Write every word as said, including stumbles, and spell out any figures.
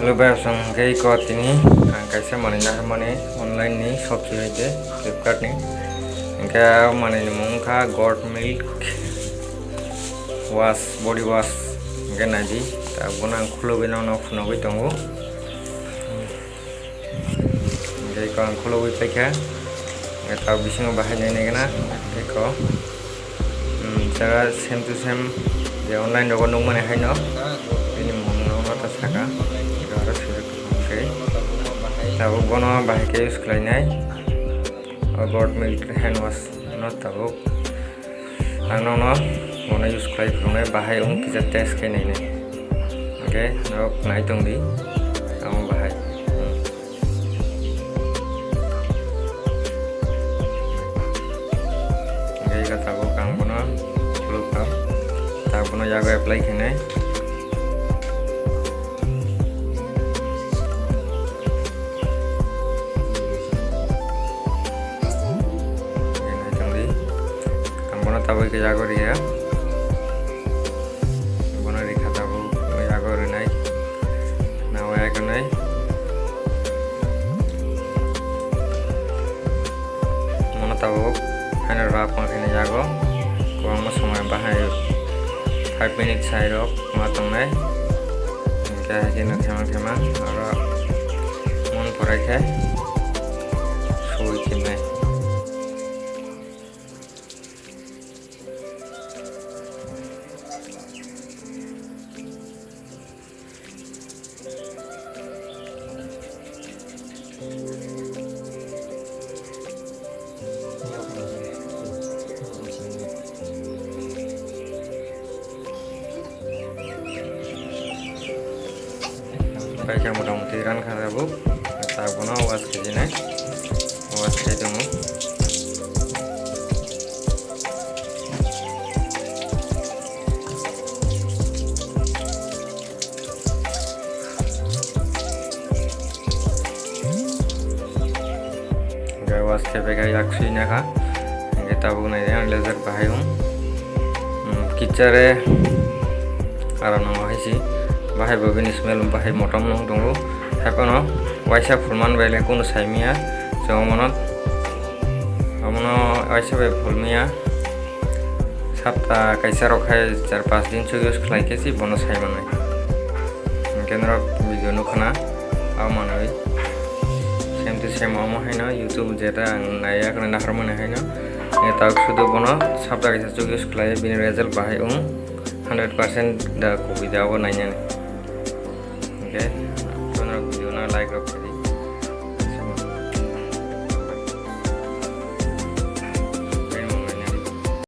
Hello guys, ang khe ko tini ang kaisa manwi naharmani online ni shop si hai de Flipkart ni. Hingke manwi ni mung kha Goat Milk wash, body wash. Hingke nai di, ta bono ang khulugwi nono phunugwi tongo. Hingke ko ang khulugwi paikha. Hingke ta bisingo bahai nai nai gana. Hingke ko, hmm, jaga same to same je online rogo nukmani haino. Bini mung no ta saka. Hingke aro sujak hingke. Tabuk bono bahai khe use khlainai. O Goat Milk hand wash no tabuk. Ang nono bono use khlai phunuknai, bahai wng kisa test khe nainai. Hingke norok nai tong di, amo bahai. Hmm. Hingke eka tabuk ang bono khulukha, tabuk bono yago apply khainai. Hingke nai tong di. Ang bono tabuk khe yago riya. Bono rikha tabuk yago rinai. Nawa yago nai. Bono tabuk haino rap ma khaina yago. Kwbangma somoi bahai five minute sai rok ma tongnai. Hingke hai kheno themang themang aro mon porai khe sui khinai. Paikha motamuti rankha tabuk, ta bono wash khaijinai, wash khai tongo. Hingke wash khe bega yak sui nakha. Hingke tabuk nai ang laser bahai wng. Hmm, kichare aro nongo hai si. Bahai bo bini smell bahai motom nung tongo. Hai phano waisa phulman bai le kunu sai manya. Chwng omono, omono waisa bai phul manya. Sapta kaisa rok hai char pas din chuk use khlai khe si bono sai manai. Hingke norok video nukha na, abo manwi. Same to same omo haino YouTube jeta ang naiya khna naharmani haino. Hingke tabuk sudu bono sapta kaisa chuk use khlai bini result bahai wng hundred percent da kubui da abo nainani. Hingke